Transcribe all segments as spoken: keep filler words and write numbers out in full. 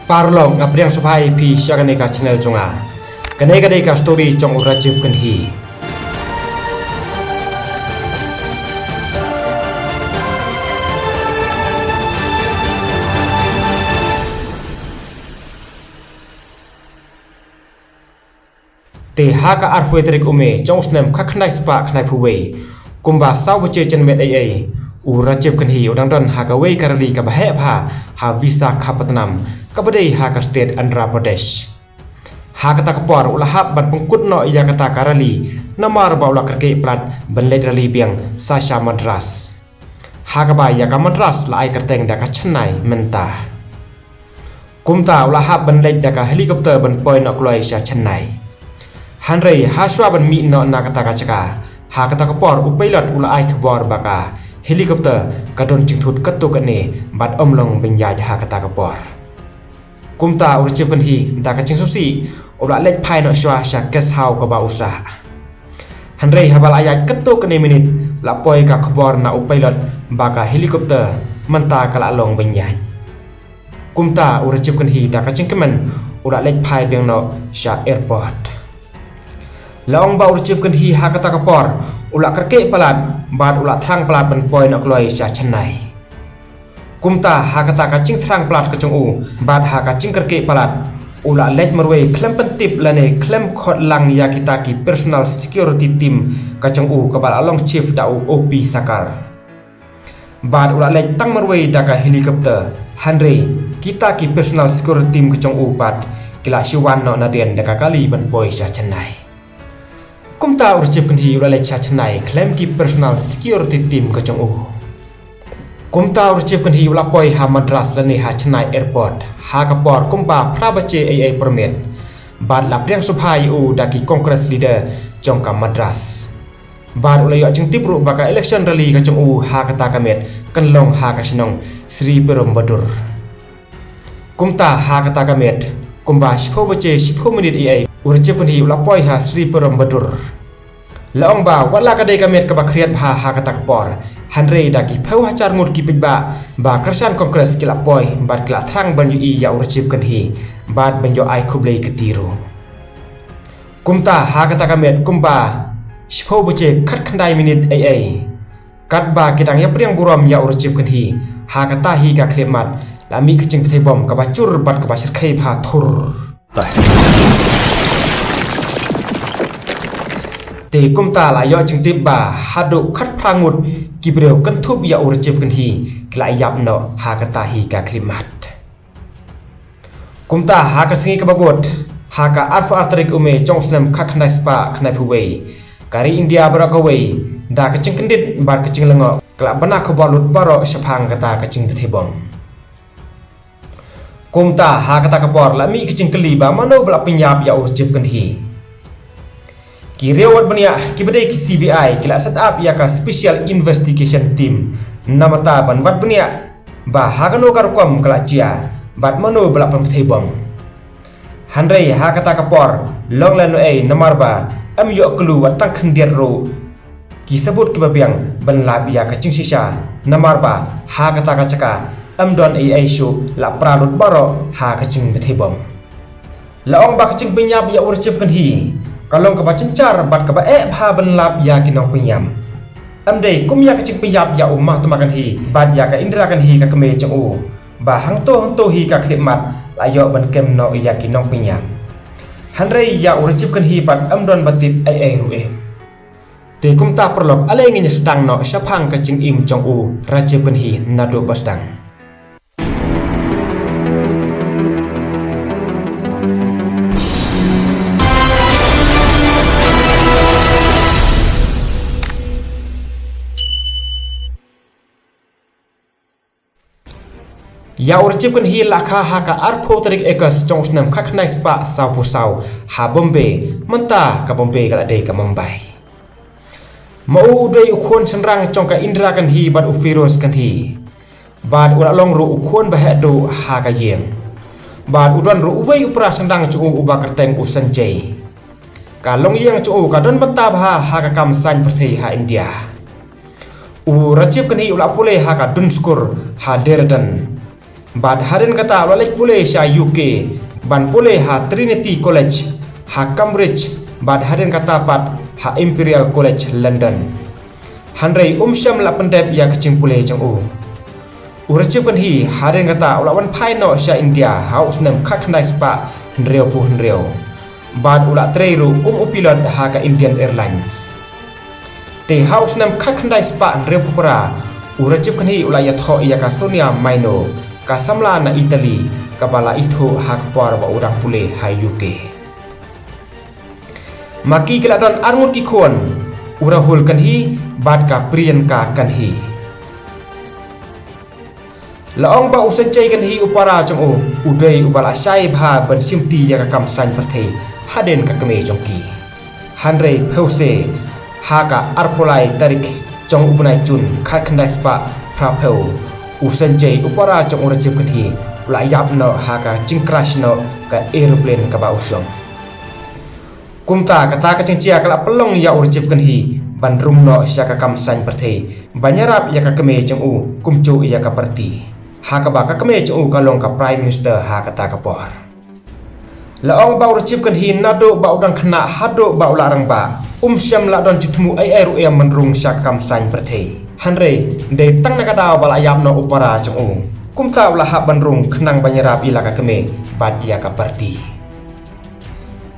Parlok, nga pdiang sngewbha ïa phi sha kane ka channel jong nga. Kane ka dei ka story jong u Rajiv Gandhi. Te ha ka arphew tarik u May jong u snem khatkhyndai spah khyndaiphew wei, kumba saw baje janmiet eiei, u Rajiv Gandhi u dang don ha kawei ka rally kaba heh bha ha Visakhapatnam, kaba dei ha ka state Andhra Pradesh. Ha kata ka por u la hap ban pynkut noh ïa kata ka rally namar ba u la kyrkieh palat ban leit rally biang sa sha Madras, ha kaba ïa ka Madras la ai kyrteng da ka Chennai mynta. Kumta u la hap ban leit da ka helicopter ban poi noh kloi sha Chennai. Hynrei hashwa ban mih noh na kata ka jaka, ha kata ka por u pilot u la ai khubor ba ka helicopter ka don jingthut katto katne bad ym long ban ïaid ha kata ka por. Kumta u Rajiv Gandhi da ka jingsngewsih u la leit phai noh shwa sha guest house kaba u sah. Hynrei haba la ïaid katto katne minit la poi ka khubor na u pilot ba ka helicopter mynta ka la long ban ïaid. Kumta u Rajiv Gandhi da ka jingkmen u la leit phai biang noh sha airport. La ong ba u Rajiv Gandhi ha kata ka por u la kyrkieh palat bad u la thrang palat ban poi noh kloi sha Chennai. Kumta ha kata ka jingthrang palat ka jong u bad ha ka jingkyrkieh palat, u la leit marwei khlem pyntip lane khlem khot lang ïa kita ki personal security team ka jong u kaba la long chief da u O P Sarkar. Bad u la leit tang marwei da ka helicopter, hynrei kita ki personal security team ka jong u pat ki la shu wan noh nadien da ka kali ban poi sha Chennai. Kumta u Rajiv Gandhi u la leit sha Chennai khlem ki personal security team ka jong u. Kumta u Rajiv Gandhi u la poi ha Madras lane ha Chennai airport ha ka por kumba phra baje eiei permit. Bad la pdiang sngewbha ïa u da ki Congress leader jong ka Madras. Bad u la ïoh jingtip ruh ba ka election rally ka jong u ha kata ka miet kan long ha ka shnong Sriperumbudur. Kumta ha kata ka miet, kumba shiphew baje shiphew minit eiei, u Rajiv Gandhi u la poi ha Sriperumbudur. La ong ba wat la ka dei ka miet kaba khriat bha ha kata ka por, hynrei da ki phew hajar ngut ki paidbah ba kyrshan Congress ki la poi bad ki la thrang ban ïohi ïa u Rajiv Gandhi bad ban ïoh ai khublei kti ruh. Kumta ha kata ka miet kumba shiphew baje khatkhyndai minit eiei, katba ki dang ïapdiang burom ïa u Rajiv Gandhi, ha kata hi ka khyllipmat la mih ka jingbthei bom kaba jur bad kaba shyrkhei bha thur. Te kumta la ïoh jingtip ba haduh khatphra ngut ki briew kynthup ïa u Rajiv Gandhi ki la ïap noh ha kata hi ka khyllipmat. Kumta ha ka sngi kaba bud, ha ka arphew ar tarik u May jong u snem khatkhyndai spah khyndaiphew wei, ka ri India baroh kawei da ka jingkyndit bad ka jinglyngngoh ka la bna khubor lut baroh shaphang kata ka jingbthei bom. Kumta ha kata ka por la mih ka jingkylli ba mano ba la pynïap ïa u Rajiv Gandhi. Ki riew wat bniah kiba dei ki C B I ki la set up ïa ka special investigation team namar ban wat bniah ba ha kano ka rukom ka la jia bad mano ba la pynbthei bom. Hynrei ha kata ka por long lano ei namar ba ym ïoh clue wat tang khyndiat ruh ki sabut kiba biang ban lap ïa ka jingshisha namar ba ha kata ka jaka ym don ei ei shuh, la pra lut baroh ha ka jingbthei bom. La ong ba ka jingpynïap ïa u Rajiv Gandhi ka long kaba jynjar bad kaba eh bha ban lap ïa ki nongpynïap. Ym dei kum ïa ka jingpynïap ïa u Mahatma Gandhi bad ïa ka Indira Gandhi ka kmie jong u ba hangto hangto hi ka khyllipmat la ïoh ban kem noh ïa ki nongpynïap. Hynrei ïa u Rajiv Gandhi pat ym don ba tip ei ei ruh em. Te kumta paralok, ale ngin ïa sdang noh shaphang ka jingim jong u Rajiv Gandhi naduh ba sdang. Ïa u Rajiv Gandhi la kha ha ka arphew tarik August jong u snem khatkhyndai spah sawphew saw ha Bombay, mynta ka Bombay ka la dei ka Mumbai. Ma u u dei u khun shynrang jong ka Indira Gandhi bad u Firoz Gandhi. Bad u la long ruh u khun ba heh duh ha ka ïing. Bad u don ruh uwei u para shynrang jong u uba kyrteng u Sanjay. Ka longïing jong u ka don bynta bha ha ka kam saiñ pyrthei ha India. U Rajiv Gandhi u la pule ha ka Dooneskur ha Dehradun. Bad hadien kata u la leit pule sha U K, ban pule ha Trinity College ha Cambridge, bad hadien kata pat ha Imperial College London. Hynrei um shym la pyndep ïa ka jingpule jong u. U Rajiv Gandhi hadien kata u la wan phai noh sha India ha u snem khatkhyndai spah hynriewphew hynriew. Bad u la trei ruh kum u pilot ha ka Indian Airlines. Te ha u snem khatkhyndai spah hynriewphew phra, u Rajiv Gandhi u la ïathoh ïa ka Sonia Maino, ka samla na Italy, kaba la ithuh ha ka por ba u dang pule ha U K. Ma ki ki la don arngut ki khun, u Rahul Gandhi bad ka Priyanka Gandhi. La ong ba u Sanjay Gandhi u para jong u, u dei uba la shai bha ban shimti ïa ka kam saiñ pyrthei hadien ka kmie jong ki. Hynrei phewse, ha ka arphew lai tarik jong u bnai Jun khatkhyndai spah phraphew, u Sanjay u para jong u Rajiv Gandhi u la ïap noh ha ka jingcrash noh ka aeroplane kaba u shong. Kumta kata ka jingjia ka la pynlong ïa u Rajiv Gandhi ban rung noh sha ka kam saiñ pyrthei ban ïarap ïa ka kmie jong u kumjuh ïa ka party, ha kaba ka kmie jong u ka long ka Prime Minister ha kata ka por. La ong ba u Rajiv Gandhi naduh ba u dang khynnah haduh ba u la rangbah, um shym la don jingthmu ei ei ruh ïa ban rung sha ka kam saiñ pyrthei. Hynrei dei tang na ka daw ba la ïap noh u para jong u, kumta u la hap ban rung khnang ban ïarap ïa la ka kmie bad ïa ka party.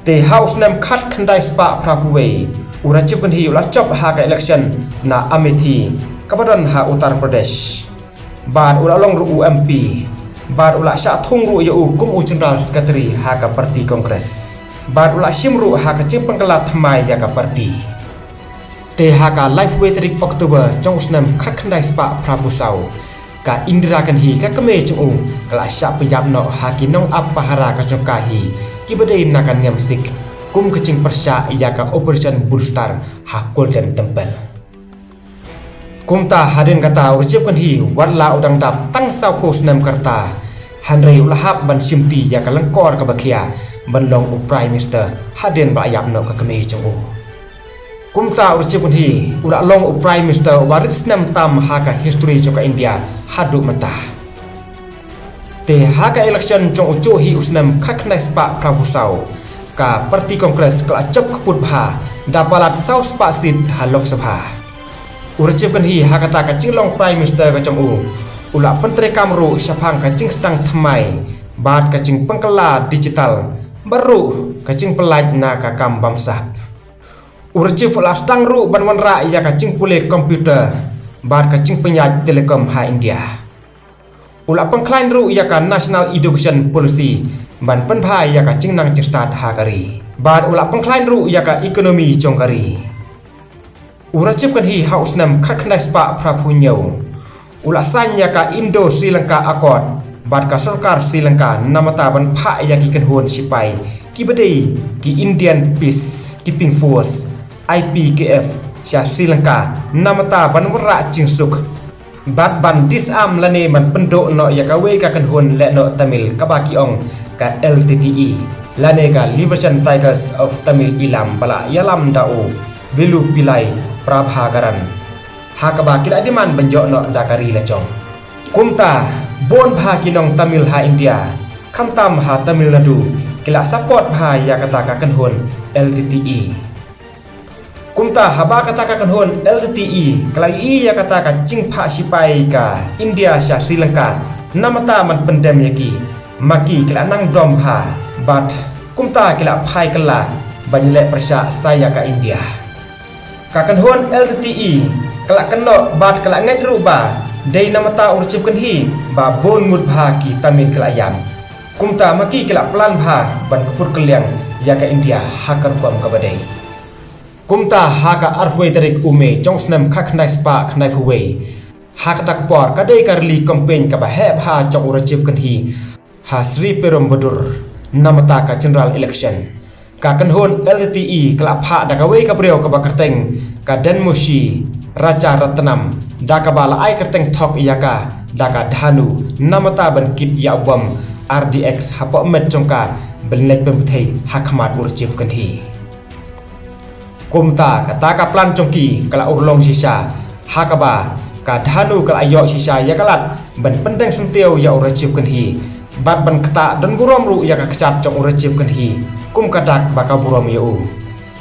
Te ha u snem khatkhyndai spah phraphew wei, u Rajiv Gandhi u la jop ha ka election na Amethi, kaba don ha Uttar Pradesh. Bad u la long ruh u M P. Bad u la shah thung ruh ïa u kum u General Secretary ha ka party Congress. Bad u la shim ruh ha ka jingpynkylla thymmai ïa ka party. Te ha ka laiphew wei tarik October jong u snem khatkhyndai spah phraphew saw, ka Indira Gandhi ka kmie jong u ka la shah pynïap noh ha ki nongap pahara ka jong ka hi, kiba dei na ka niam Sikh, kum ka jingpyrshah ïa ka Operation Blue Star ha Golden Temple. Kumta hadien kata u Rajiv Gandhi wat la u dang dap tang sawphew snem ka rta, hynrei u la hap ban shimti ïa ka lyngkor kaba khia ban long u Prime Minister hadien ba la ïap noh ka kmie jong u. Kumta u Rajiv Gandhi u la long u Prime Minister uba rit snem tam ha ka history jong ka India haduh mynta. Te ha ka election jong u juh hi u snem khatkhyndai spah phraphew saw, ka party Congress ka la jop kput bha, da palat saw spah seat ha Lok Sabha. U Rajiv Gandhi ha kata ka jinglong Prime Minister ka jong u, u la pyntreikam ruh shaphang ka jingsdang thymmai bad ka jingpynkylla digital, bad ruh ka jingpyllait na ka kam bamsap. U Rajiv u la sdang ruh ban wanrah ïa ka jingpule computer bad ka jingpynïaid telecom ha India. U la pynkhlaiñ ruh ïa ka National Education Policy ban pynbha ïa ka jingnang jingstad ha ka ri. Bad u la pynkhlaiñ ruh ïa ka economy jong ka ri. U Rajiv Gandhi ha u snem khatkhyndai spah phraphew hynñiew, u la sign ïa ka Indo-Sri Lanka Accord bad ka sorkar Sri Lanka namar ban phah ïa ki kynhun sipai kiba dei ki Indian Peace Keeping Force, I P K F, sha Sri Lanka namar ban wanrah jingsuk bad ban disarm lane ban pynduh noh ïa kawei ka kynhun lehnoh Tamil kaba ki ong ka L T T E, lane ka Liberation Tigers of Tamil Eelam ba la ïalam da u Vellupillai Prabhakaran, ha kaba ki la demand ban ïoh noh da ka ri lajong. Kumta bun bha ki nong Tamil ha India, khamtam ha Tamil Nadu, ki la support bha ïa kata ka kynhun L T T E. Kumta haba kata ka kynhun L T T E ka la ïohi ïa kata ka jingphah sipai ka India sha Sri Lanka namar ban pyndem ïa ki, ma ki ki la nang dom bha bad kumta ki la phai kylla ban ïaleh pyrshah sa ïa ka India. Ka kynhun L T T E ka la kynnoh bad ka la ngeit ruh ba dei namar u Rajiv Gandhi ba bun ngut bha ki Tamil ki la ïam. Kumta ma ki ki la plan bha ban kput kylliang ïa ka India ha ka rukom kaba dei. Kumta ha ka arphew wei tarik u May jong u snem khatkhyndai spah khyndaiphew wei, ha kata ka por ka dei ka rally campaign kaba heh bha jong u Rajiv Gandhi ha Sriperumbudur namar ka general election. Ka kynhun L T T E ka la phah da kawei ka briew kaba kyrteng ka Danmoshi Rajaratnam, da kaba la ai kyrteng thok ïa ka da ka Dhanu namar ban kit ïa u bom R D X hapoh met jong ka ban leit pynpyrthei ha khmat u Rajiv Gandhi. Kumta kata ka plan jong ki ka la urlong shisha, ha kaba Ka Dhanu ka la ïoh shisha ïa ka lad ban pyndeng syntiew ïa u Rajiv Gandhi bad ban ktah don burom ruh ïa ka kjat jong u Rajiv Gandhi kum ka dak ba ka burom ïa u.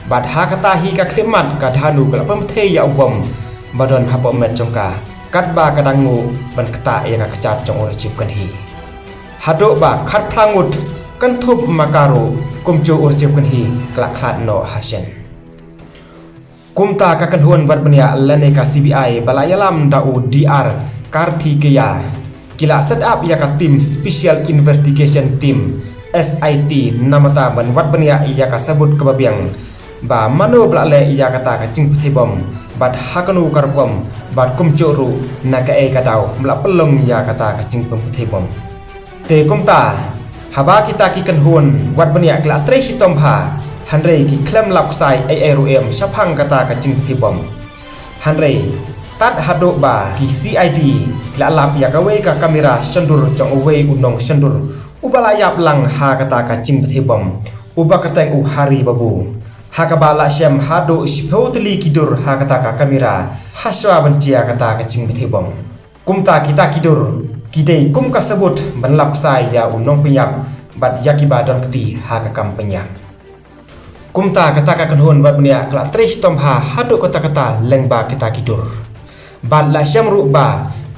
Bad ha kata hi ka khyllipmat ka Dhanu ka la pynpthei ïa u bom ba don hapoh met jong ka katba ka dang nguh ban ktah ïa ka kjat jong u Rajiv Gandhi. Haduh ba khatphra ngut kynthup ma ka ruh kumjuh u Rajiv Gandhi ka la khlad noh ha shen. Kumta ka kynhun wat bniah lane ka C B I ba la ïalam da u D R Karthikeya ki la set up ïa ka team, Special Investigation Team, S I T, namar ban wat bniah ïa ka sabut kaba biang ba mano ba la leh ïa kata ka jingpynthei bom bad ha kano ka rukom bad kumjuh ruh na kaei ka daw ba la pynlong ïa kata ka jingpynthei bom. Te kumta, haba kita ki kynhun wat bniah ki la trei shitom bha, hynrei ki khlem lap ksai ei ei ruh em shaphang kata ka jingpynthei bom. Hynrei tad haduh ba ki C I D ki la lap ïa kawei ka kamera shondur jong uwei u nongshondur uba la ïap lang ha kata ka jingpynthei bom, uba kyrteng u Hari Babu, ha kaba la shem haduh shiphew tylli ki dur ha kata ka kamera hashwa ban jia kata ka jingpynthei bom. Kumta kita ki dur ki dei kum ka sabut ban lap ksai ïa u nongpynïap bad ïa kiba don kti ha ka kam pynïap. Kumta kata ka kynhun wat bniah ka la trei shitom bha haduh katta katta lyngba kita ki dur. Bad la shem ruh ba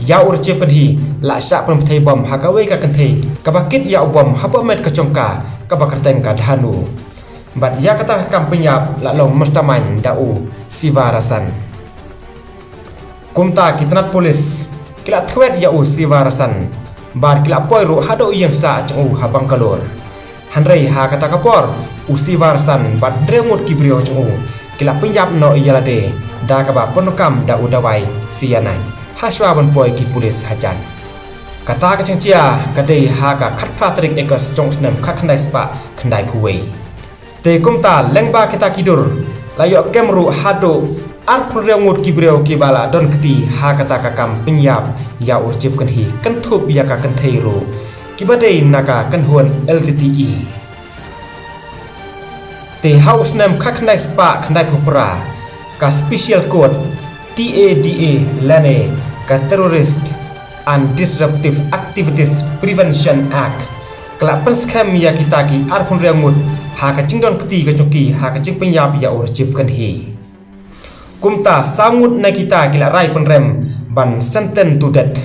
ïa u Rajiv Gandhi la shah pynpthei bom ha kawei ka kynthei kaba kit ïa u bom hapoh met ka jong ka kaba kyrteng ka Dhanu. Bad ïa kata ka kam pynïap la long mastermind da u Sivarasan. Kumta ki tnat pulit ki la thwet ïa u Sivarasan bad ki la poi ruh haduh ïing sah jong u ha Bangalore. Hynrei ha kata ka por u Sivarasan bad hynriew ngut ki briew jong u ki la pynïap noh ïa lade da kaba pyndonkam da u dawai cyanide hashwa ban poi ki pulit hajan. Kata ka jingjia ka dei ha ka khatphra tarik August jong u snem khatkhyndai spah khyndaiphew wei. Te kumta lyngba kita ki dur la ïoh kem ruh haduh arphew hynriew ngut ki briew kiba la don kti ha kata ka kam pynïap ïa u Rajiv Gandhi kynthup ïa ka kynthei ruh kiba dei na ka kynhun L T T E. Te ha u snem khatkhyndai spah khyndaiphew phra ka Special Court, T A D A lane ka Terrorist and Disruptive Activities Prevention Act ka la pynskhem ïa kita ki arphew hynriew ngut ha ka jingdon kti ka jong ki ha ka jingpynïap ïa u Rajiv Gandhi. Kumta saw ngut na kita ki la rai pynrem ban sentence to death,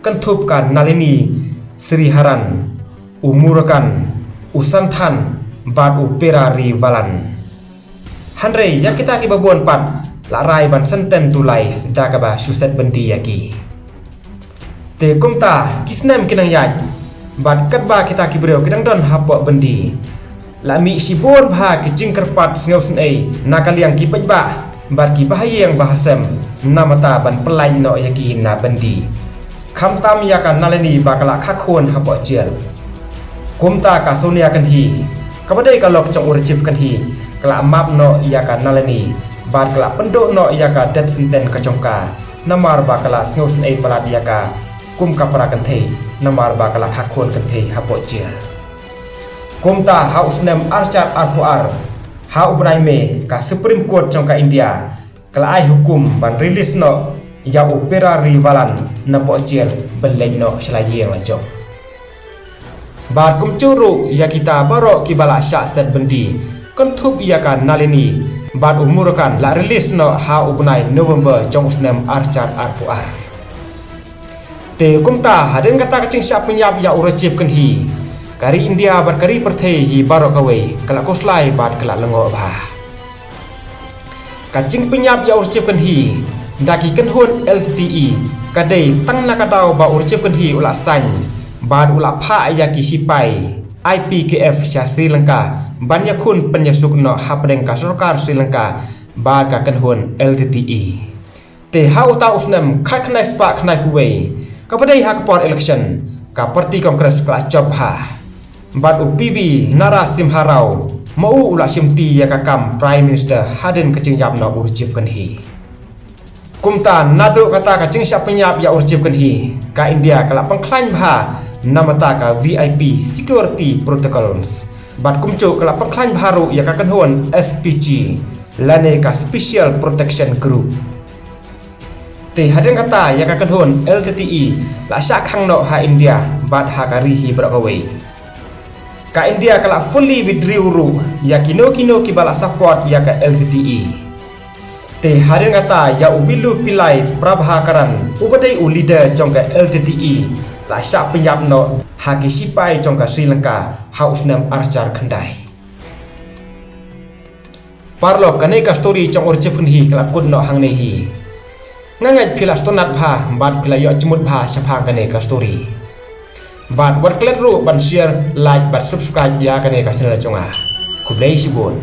kynthup ka Nalini Sriharan, u Murugan, u Santhan bad u Perarivalan. Hynrei ïa kita kiba bun pat la rai ban sentence to life da kaba shu set byndi ïa ki. Te kumta ki snem ki nang ïaid bad katba kita ki briew ki dang don hapoh byndi la mih shibun bha ki jingkyrpad sngewsynei na ka liang ki paidbah bad ki bahaïing bahasem namar ban pyllait noh ïa ki na byndi. Khamtam ïa ka Nalini ba ka la kha khun hapoh jel. Kumta ka Sonia Gandhi kaba dei ka lok jong u Rajiv Gandhi ka la map noh ïa ka Nalini bad ka la pynduh noh ïa ka death sentence ka jong ka namar ba ka la sngewsynei palat ïa ka kum ka para kynthei namar ba ka la kha khun kynthei hapoh jel. Kumta ha u snem arhajar arphew ar ha u bnai May ka Supreme Court jong ka India ka la ai hukum ban release noh ïa u Perarivalan napoh jel ban leit noh sha la ïing la jong. Bad kumjuh ruh ïa kita baroh kiba la shah set byndi kynthup ïa ka Nalini bad u Murugan la release noh ha u bnai November jong u snem arhajar arphew ar. Te kumta hadien kata ka jingshah pynïap ïa u Rajiv Gandhi ka ri India bad ka ri pyrthei hi baroh kawei ka la khuslai bad ka la lyngngoh bha. Ka jingpynïap ïa u Rajiv Gandhi da ki kynhun L T T E ka dei tang na ka daw ba u Rajiv Gandhi u la sain bad u la phah ïa ki shipai I P K F sha Sri Lanka ban ïakhun pynïasuk noh hapdeng ka sorkar Sri Lanka bad ka kynhun L T T E. Te ha uta u snem khatkhyndai spah khyndaiphew wei kaba dei ha ka por election ka party Congress ka la jop bha. Bad u P V Narasimha Rao ma u u la shimti ïa ka kam Prime Minister hadien ka jingïap na u Rajiv Gandhi. Kumta naduh kata ka jingshah pynïap ïa u Rajiv Gandhi ka India ka la pynkhlaiñ bha namar ka V I P security protocols. Bad kumjuh ka la pynkhlaiñ bha ruh ïa ka kynhun S P G lane ka Special Protection Group. Te hadien kata ïa ka kynhun L T T E la shah khang noh ha India bad ha ka ri hi baroh kawei. Ka India ka la fully withdraw ruh ïa kino kino kiba la support ïa ka L T T E. Te hadien kata ïa u Velu Pillai Prabhakaran uba dei u leader jong ka L T T E la shah pynïap noh ha ki sipai jong ka Sri Lanka ha u snem ar hajar khyndai. Paralok, kane ka story jong u Rajiv Gandhi ka la kut noh hangne hi. Nga ngeit phi la sngewtynnat bha bad phi la ïoh jingmut bha shaphang kane ka story. Bad wat klet ruh ban share, like bad subscribe ïa kane ka channel jong nga. Khublei shibun.